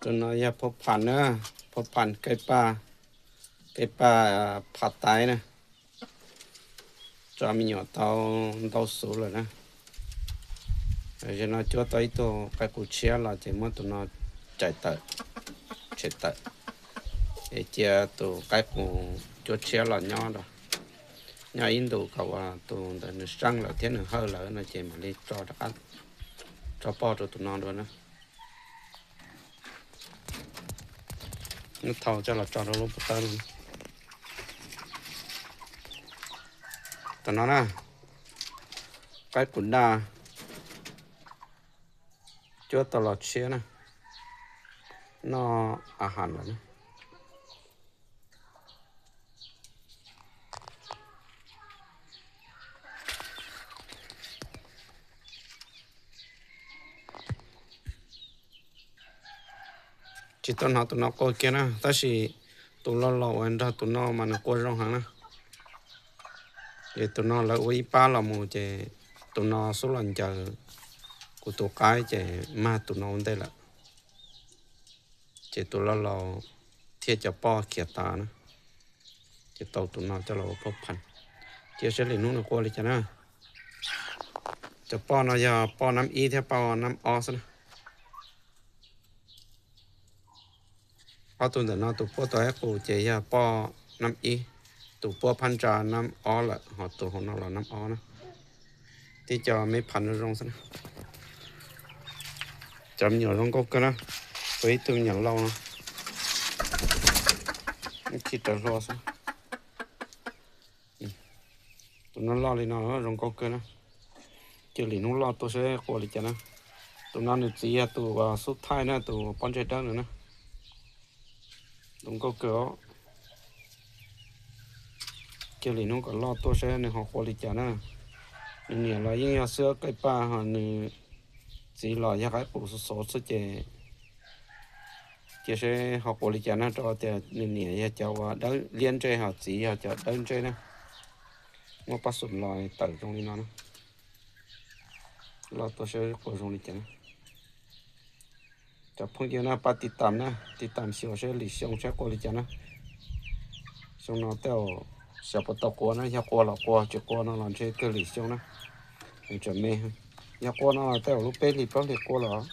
Tus no yog phauj Phas na, phauj Phas Kaij Paj, Kaij Paj Phas Taiv na. Tso me nyuam tau ntau xov lawm na. Zaum no cuab tau ib tug qaib qus tshiab los ces muab tus no cais tawm, tshem tawm, es cia tus qaib qus cuab tshiab los nyob, nyob ib ntus kom uas tus ntawd nws seej lawm thiab nws hawj lawm no ces mam li tso rov qab, tso poj rau tus no dua na. Muab thau coj los tso rau lub pob tawb no. Tam no na, qaib qus daj cuab tau los tshiab na, noj a has lawm na. Tsis tau hnov tus no qua kiag na, tab sis tus loj laus uas nrog tus no mas nws qua zoo heev na. Es tus no lawv ua ib pab los mus ces tus no xub los ncaws kuv tus qaib ces mag tus no ua ntej lawm. Ces tus loj laus thiab cov poj khiav tas na, ces tau tus no coj los ua phauj Phas. Cia saib lwm hnub nws qua li cas na. Cov poj no yog poj nab ib thiab poj nab ob xwb na. Ob tug ntawm no tus puab tau qaib qus ces yog poj nab ib, tus puab phab ntsa nab ob lawm, ho tus hauv no los nab ob na. Tib co me phas zoo zoo xwb na. Cov me nyuam zoo nkauj kawg na, ua ib tug me nyuam lauj no, ib khi raws hlua xwb. Tus no loj li no zoo nkauj kawg na. Cia lwm hnub loj tuaj saib qua li cas na. Tus no nws txiv yog tus xub thaij na, tus pob ntseg dawb no na. Zoo nkauj kawg os. Cia lwm hnub kom loj tuaj saib nws ho qua li cas na. Nws niam los yeej yog xwb Kaij Paj, ho nws txiv los yog qaib qus xov xwb ces cia seb ho qua li cas na, rau tias nws niam yog cov uas dawb liab ntsej, ho txiv yog cov dawb ntsej na. Muab pab xum los tawm zoo li no na. Loj tuaj saib qua zoo li cas na. Cov phooj ywg na, pab tiv tam na, tiv tam xyuas saib lwm xyoo saib qua li cas na. Xyoo no tej zaum xyov puas tau qua na, yog qua los qua, tsis qua no los ntshe kawg lwm xyoo na. Nws tseem me, yog qua no tej zaum lub peb hlis plaub hlis qua los.